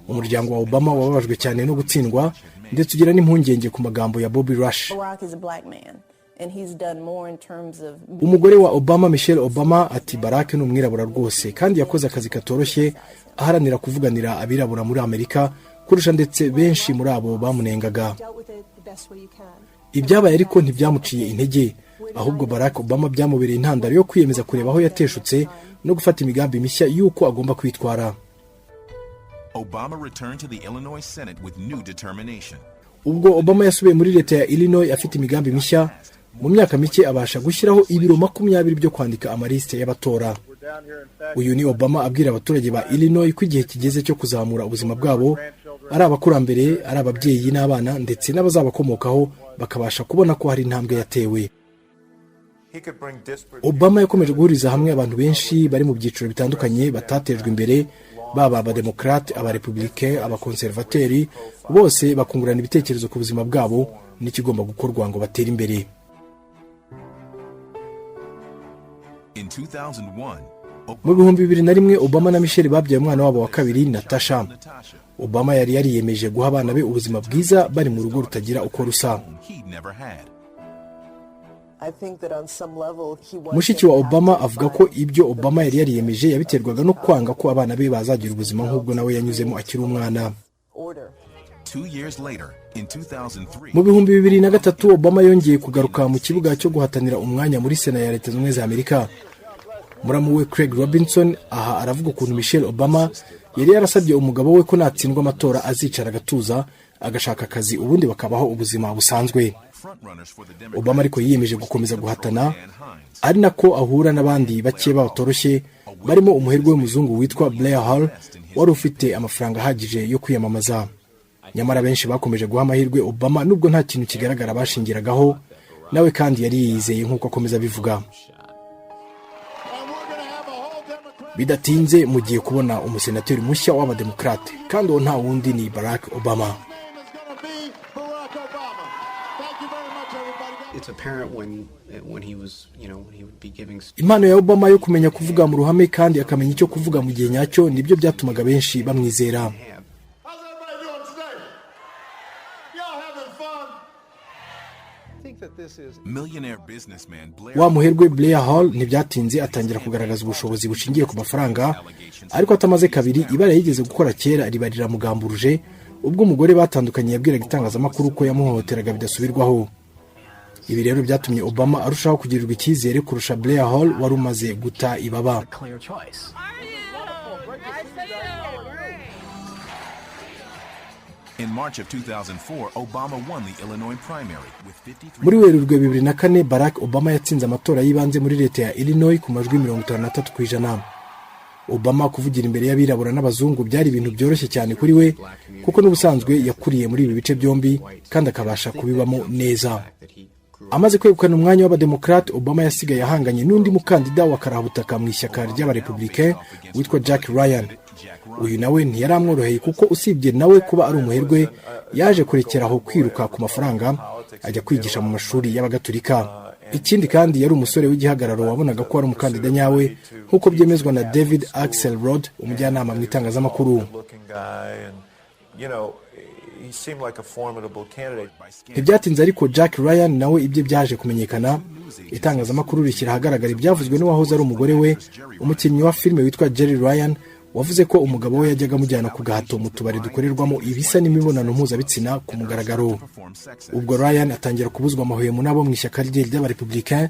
Umuryango wa Obama wababajwe cyane no gutsindwa, ndetse ugira n'impungenge ku magambo ya Bobby Rush. Barack is a black man, and he's done more in terms of Umugore wa Obama, Michelle Obama, ati: "Barack ni umwirabura rwose, kandi yakoze akazi katoroshye aharanira kuvuganira abirabura muri Amerika kurusha ndetse benshi muri abo bamunengaga." Ibyabaye ariko ntibyamuciye intege, ahubwo Barack Obama byamubereye intandaro yo kwiyemeza kureba aho yateshutse no gufata imigambi mishya y'uko agomba kwitwara. Obama returned to the Illinois Senate with new determination. Ubwo Obama yasubiye muri leta ya Illinois afite imigambi mishya. Mu myaka mike abasha gushyiraho ibiro 20 byo kwandika amalisite y'abatora. Uyu ni Obama abwira abaturage ba Illinois ko igihe kigeze cyo kuzamura ubuzima bwabo, ari abakurambere, ari ababyeyi n'abana, ndetse n'abazabakomokaho bakabasha kubona ko hari intambwe yatewe. Obama yakomeje guhuriza hamwe abantu benshi bari mu byiciro bitandukanye batatejwe imbere, baba abademokarate, abarepublike, abakonservateri, bose bakungurana ibitekerezo ku buzima bwabo n'ikigomba gukorwa ngo batere imbere. In 2001, Mu 2001, Obama na Michelle babyaye umwana wabo wa kabiri, Natasha. Obama yari yariyemeje guha abana be ubuzima bwiza bari mu rugo rutagira uko rusa. he'd never had. I think that on some level he was Mushiki wa Obama avuga ko ibyo Obama yari yariyemeje yabiterwaga no kwanga ko abana be bazagira ubuzima nk'ubwo nawe yanyuzemo akiri umwana. Order. 2 years later, in 2003, Mu 2003, Obama yongeye kugaruka mu kibuga cyo guhatanira umwanya muri Sena ya Leta Zunze Ubumwe za Amerika. Muramu we Craig Robinson aha aravuga ukuntu Michelle Obama yari yarasabye umugabo we ko natsindwa amatora azicara agatuza, agashaka akazi, ubundi bakabaho ubuzima busanzwe. frontrunners for the Democratic Obama ariko yiyemeje gukomeza guhatana, ari nako ahura n'abandi bake batoroshye, barimo umuherwe w'umuzungu witwa Blair Hall wari ufite amafaranga ahagije yo kwiyamamaza. Nyamara benshi bakomeje guha amahirwe Obama nubwo nta kintu kigaragara bashingiragaho. Nawe kandi yari yiyizeye, nk'uko akomeza abivuga. Bidatinze mugiye kubona umusenateri mushya w'abademokarate, kandi uwo nta wundi ni Barack Obama. It's apparent when he was, when he would be giving Impano ya Obama yo kumenya kuvuga mu ruhame kandi akamenya icyo kuvuga mu gihe nyacyo nibyo byatumaga benshi bamwizera. How's everybody doing today? Y'all having fun? Millionaire businessman Blair Wa muherwe Blair Hall ntibyatinze atangira kugaragaza ubushobozi bushingiye ku mafaranga, ariko atamaze kabiri ibara yigeze gukora kera riba riramugamburuje, ubwo umugore batandukanye yabwiraga itangazamakuru ko yamuhohoteraga bidasubirwaho. Ibi rero byatumye Obama arushaho kugirirwa icyizere kurusha Blair Hall wari umaze guta ibaba. Clear choice. In March of 2004, Obama won the Illinois primary with 53 Muri Werurwe 2004, Barack Obama yatsinze amatora y'ibanze muri leta ya Illinois ku majwi 53%. Obama kuvugira imbere y'abirabura n'abazungu byari ibintu byoroshye cyane kuri we, kuko n'ubusanzwe yakuriye muri ibi bice byombi kandi akabasha kubibamo neza. Amaze kwegukana umwanya w'abademokarate, Obama yasigaye ahanganye n'undi mukandida wa karahabutaka mu ishyaka ry'abarepublicain witwa Jack Ryan. Uyu nawe ntiyaramworoheye, kuko usibye nawe kuba ari umuherwe, yaje kurekeraho kwiruka ku mafaranga ajya kwigisha mu mashuri y'abagatulika. Ikindi kandi yari umusore w'igihagararo, wabonaga ko ari umukandida nyawe, nk'uko byemezwa na David Axelrod, umujyanama mu itangazamakuru. Looking guy, and he seemed like a formidable candidate. Ntibyatinze ariko Jack Ryan nawe ibye byaje kumenyekana, itangazamakuru rishyira ahagaragara ibyavuzwe n'uwahoze ari umugore we, umukinnyi wa filime witwa Jerry Ryan, wavuze ko umugabo we yajyaga amujyana ku gahato mu tubari dukorerwamo ibisa n'imibonano mpuzabitsina ku mugaragaro. Ubwo Ryan atangira kubuzwa amahwemo n'abo mu ishyaka rye ry'abarepublicain,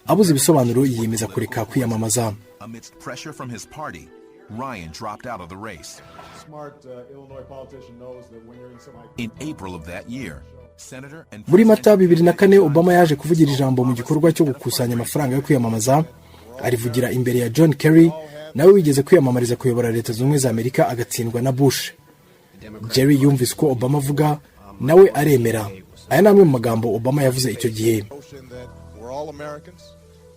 abuze ibisobanuro yiyemeza kureka kwiyamamaza. Amidst pressure from his party, Ryan dropped out of the race. Smart Illinois politician knows that when you're in some In April of that year, Senator and Muri Mata 2004, Obama yaje kuvugira ijambo mu gikorwa cyo gukusanya amafaranga yo kwiyamamaza, arivugira imbere ya John Kerry. Nawe wigeze kwiyamamariza kuyobora Leta Zunze Ubumwe za Amerika agatsindwa na Bush. Jerry yumvise uko Obama avuga, nawe aremera. Aya ni amwe mu magambo Obama yavuze icyo gihe. Notion that we're all Americans,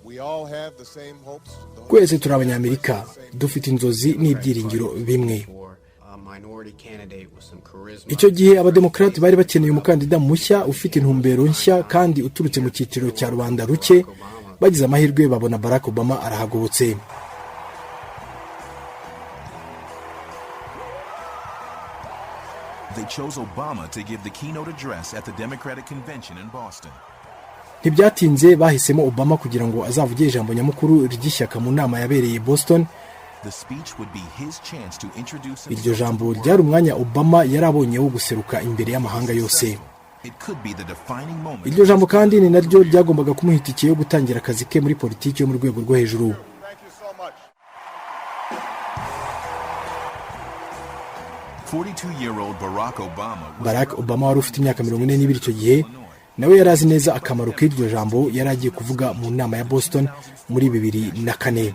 we all have the same hopes. Twese turi Abanyamerika, dufite inzozi n'ibyiringiro bimwe. For a minority candidate with some charisma. Icyo gihe Abademokarati bari bakeneye umukandida mushya ufite intumbero nshya kandi uturutse mu cyiciro cya rubanda ruke. Bagize amahirwe babona Barack Obama arahagobotse. They chose Obama to give the keynote address at the Democratic Convention in Boston. Ntibyatinze bahisemo Obama kugira ngo azavuge ijambo nyamukuru ry'ishyaka mu nama yabereye Boston. The speech would be his chance to introduce Iryo jambo ryari umwanya Obama yari abonye wo guseruka imbere y'amahanga yose. It could be the defining moment. Iryo jambo kandi ni naryo ryagombaga kumuha itike yo gutangira akazi ke muri politiki yo mu rwego rwo hejuru. Thank you so much. 42-year-old Barack Obama was Barack Obama wari ufite imyaka 42 icyo gihe, nawe yari azi neza akamaro k'iryo jambo yari agiye kuvuga mu nama ya Boston muri 2004.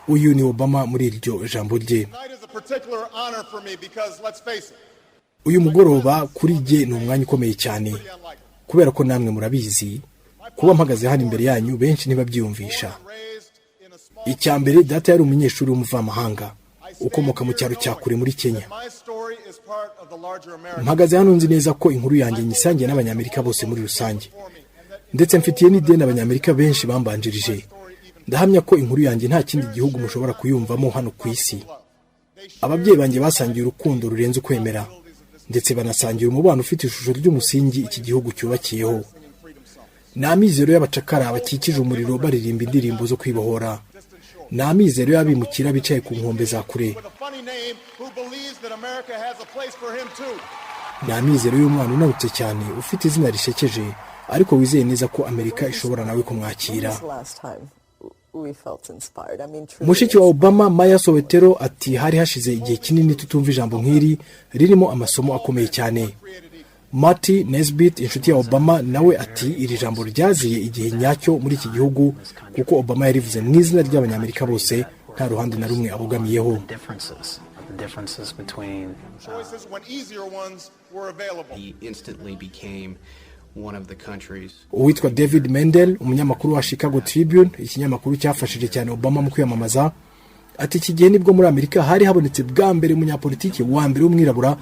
Uyu ni Obama muri iryo jambo rye. Tonight is a particular honor for me because, let's face it, Uyu mugoroba kuri jye ni umwanya ukomeye cyane, kubera ko namwe murabizi, kuba mpagaze hano imbere yanyu benshi ntibabyiyumvisha. raised in a small Icya mbere, data yari umunyeshuri w'umuvamahanga ukomoka mu cyaro cya kure muri Kenya. My story is part of the larger American Mpagaze hano nzi neza ko inkuru yanjye nyisangiye n'Abanyamerika bose muri rusange, ndetse mfitiye n'ideni Abanyamerika benshi bambanjirije. Ndahamya ko inkuru yanjye nta kindi gihugu mushobora kuyumvamo hano ku isi. Ababyeyi banjye basangiye urukundo rurenze ukwemera, ndetse banasangira umubano ufite ishusho ry'umusingi iki gihugu cyubakiyeho. Ni amizero y'abacakara bakikije umuriro baririmba indirimbo zo kwibohora. Ni amizero y'abimukira bicaye ku nkombe za kure. with a funny name who believes that America has a place for him too. Ni amizero y'umwana unanutse cyane ufite izina rishekeje ariko wizeye neza ko Amerika ishobora nawe When kumwakira. was the last time we felt inspired? I mean, truly, Mushiki wa Obama, Maya Sowetero, ati hari hashize igihe kinini tutumva ijambo nk'iri ririmo amasomo akomeye cyane. Marty Nesbitt, inshuti ya Obama, nawe ati iri jambo ryaziye igihe nyacyo muri iki gihugu, kuko Obama yarivuze mu izina ry'Abanyamerika bose, nta ruhande na rumwe abogamiyeho. Differences, the differences between Choices when easier ones were available. He instantly became one of the country's Uwitwa David Mendel, umunyamakuru wa Chicago Tribune, ikinyamakuru cyafashije cyane Obama mu kwiyamamaza, ati iki gihe nibwo muri Amerika hari habonetse bwa mbere umunyapolitiki wa mbere w'umwirabura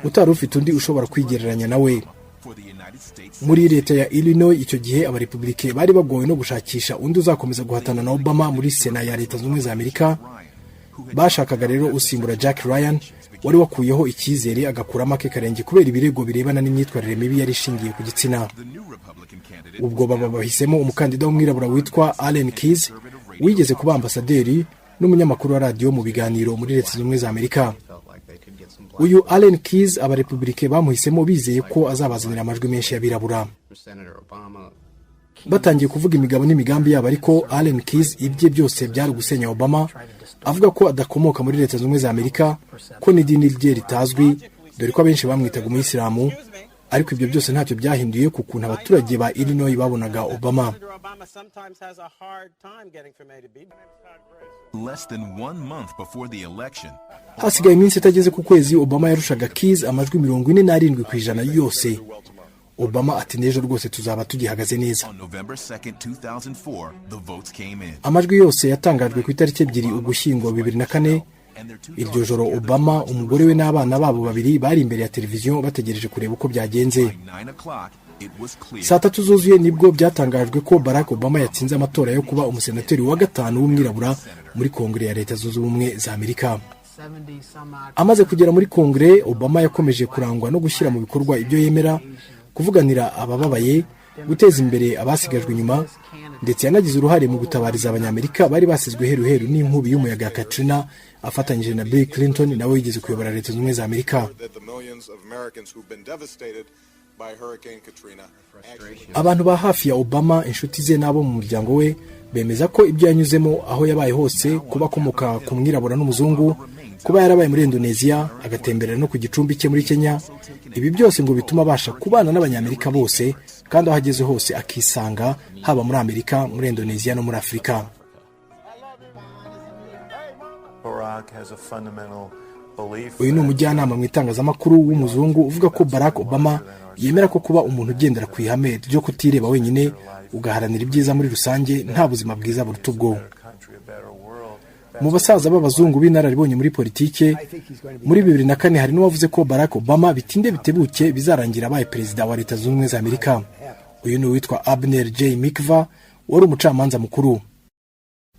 utari ufite undi ushobora kwigereranya nawe. for the United States Muri leta ya Illinois icyo gihe Abarepublike bari bagowe no gushakisha undi uzakomeza guhatana na Obama muri Sena ya Leta Zunze Ubumwe za Amerika. Bashakaga rero usimbura Jack Ryan wari wakuyeho icyizere agakuramo ake karenge kubera ibirego birebana n'imyitwarire mibi yari ishingiye ku gitsina. The new Republican candidate Ubwo baba bahisemo umukandida w'umwirabura witwa Allen Keys, wigeze kuba ambasaderi n'umunyamakuru wa radiyo mu biganiro muri Leta Zunze Ubumwe za Amerika. felt like they could get some black Uyu Allen Keys Abarepublike bamuhisemo bizeye ko azabazanira amajwi menshi y'abirabura. Senator Obama. Batangiye kuvuga imigabo n'imigambi yabo, ariko Allen Keys ibye byose byari ugusenya Obama, avuga ko adakomoka muri Leta Zunze Ubumwe za Amerika, ko n'idini rye ritazwi, dore ko abenshi bamwitaga umuyisilamu. Ariko ibyo byose ntacyo byahinduye ku kuntu abaturage ba Illinois babonaga Obama. Obama sometimes has a hard time getting from A to B. Less than one month before the election, Hasigaye iminsi itageze ku kwezi, Obama yarushaga Keys amajwi 47% yose. Obama ati n'ejo rwose tuzaba tugihagaze neza. on November 2nd, 2004, the votes came in. Amajwi yose yatangajwe ku itariki 2 Ugushyingo 2004. And their two Iryo joro Obama, umugore we n'abana babo babiri bari imbere ya televiziyo bategereje kureba uko byagenze. By 9 o'clock, it was clear. Saa 3 zuzuye nibwo byatangajwe ko Barack Obama yatsinze amatora yo kuba umusenateri wa gatanu w'umwirabura muri Kongere ya Leta Zunze Ubumwe za Amerika. 70 some odd Amaze kugera muri Kongere, Obama yakomeje kurangwa no gushyira mu bikorwa ibyo yemera, kuvuganira abababaye, guteza imbere abasigajwe inyuma, ndetse yanagize uruhare mu gutabariza Abanyamerika bari basizwe heruheru n'inkubi y'umuyaga ya Katrina, afatanyije na Bill Clinton nawe wigeze kuyobora Leta Zunze Ubumwe za Amerika. That the millions of Americans who've been devastated by Hurricane Katrina actually Abantu ba hafi ya Obama, inshuti ze n'abo mu muryango we, bemeza ko ibyo yanyuzemo aho yabaye hose, kuba akomoka ku mwirabura n'umuzungu, kuba yarabaye muri Indonesia, agatemberera no ku gicumbi cye muri Kenya, ibi byose ngo bituma abasha kubana n'Abanyamerika bose, kandi aho ageze hose akisanga, haba muri Amerika, muri Indonesia no muri Afurika. Barack has a fundamental belief. Uyu ni umujyanama mu itangazamakuru w'umuzungu uvuga ko Barack Obama yemera ko kuba umuntu ugendera ku ihame ryo kutireba wenyine, ugaharanira ibyiza muri rusange, nta buzima bwiza buruta ubwo. Mu basaza b'abazungu b'inararibonye muri politike, muri 2004 hari n'uwavuze ko Barack Obama bitinde bitebuke bizarangira abaye perezida wa Leta Zunze Ubumwe za Amerika. Uyu ni uwitwa Abner J Mikva, wari umucamanza mukuru.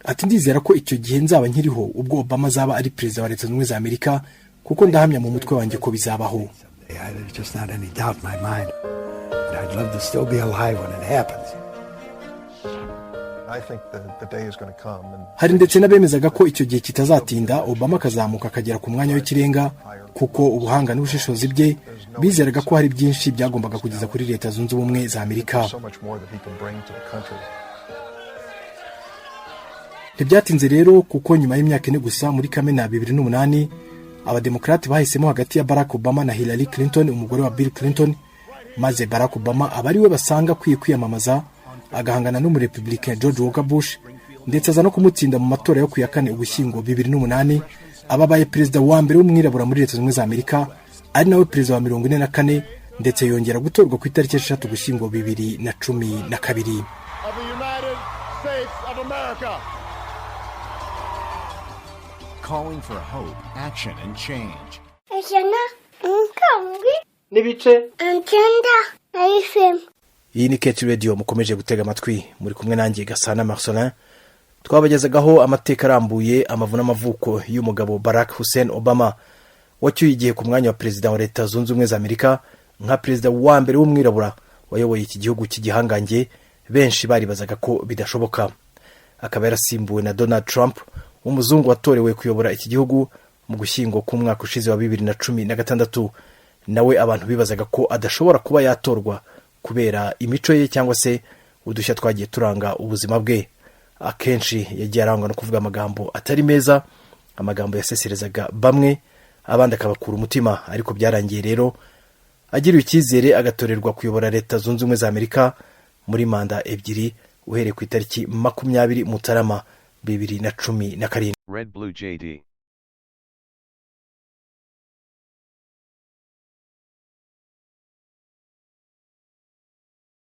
Ati: "Ndizera ko icyo gihe nzaba nkiriho ubwo Obama azaba ari perezida wa Leta Zunze Ubumwe za Amerika, kuko ndahamya mu mutwe wanjye ko bizabaho." There's just not any doubt in my mind. And I'd love to still be alive when it happens. I think the day is going to come. And Hari ndetse n'abemezaga ko icyo gihe kitazatinda, Obama akazamuka akagera ku mwanya w'ikirenga, kuko ubuhanga n'ubushishozi bye bizeraga ko hari byinshi byagombaga kugeza kuri Leta Zunze Ubumwe za Amerika. So much more that he can bring to the country. Ntibyatinze rero, kuko nyuma y'imyaka 4 gusa, muri Kamena 2008, Abademokarate bahisemo hagati ya Barack Obama na Hillary Clinton, umugore wa Bill Clinton, maze Barack Obama aba ari we basanga akwiye kwiyamamaza, agahangana n'umurepublicain George Walker Bush, ndetse aza no kumutsinda mu matora yo ku ya 4 Ugushyingo 2008. Aba abaye perezida wa mbere w'umwirabura muri Leta Zunze Ubumwe za Amerika, ari nawe perezida wa 44, ndetse yongera gutorwa ku itariki 6 Ugushyingo 2012. Of the United States of America. Calling for hope, action, and change. 102 n'ibice 9 na FM. Iyi ni KT Radio mukomeje gutega amatwi, muri kumwe nanjye Gasana Marcelin. Twabagezagaho amateka arambuye, amavu n'amavuko y'umugabo Barack Hussein Obama, wacyuye igihe ku mwanya wa perezida wa Leta Zunze Ubumwe za Amerika, nka perezida wa mbere w'umwirabura wayoboye iki gihugu cy'igihangange. Benshi baribazaga ko bidashoboka. Akaba yarasimbuwe na Donald Trump w'umuzungu, watorewe kuyobora iki gihugu mu Gushyingo k'umwaka ushize wa 2016. Nawe abantu bibazaga ko adashobora kuba yatorwa kubera imico ye cyangwa se udushya twagiye turanga ubuzima bwe. Akenshi yagiye arangwa no kuvuga amagambo atari meza, amagambo yaseserezaga bamwe, abandi akabakura umutima. Ariko byarangiye rero agiriwe icyizere, agatorerwa kuyobora Leta Zunze Ubumwe za Amerika muri manda ebyiri, uhereye ku itariki 20 Mutarama 2017. Red Blue JD.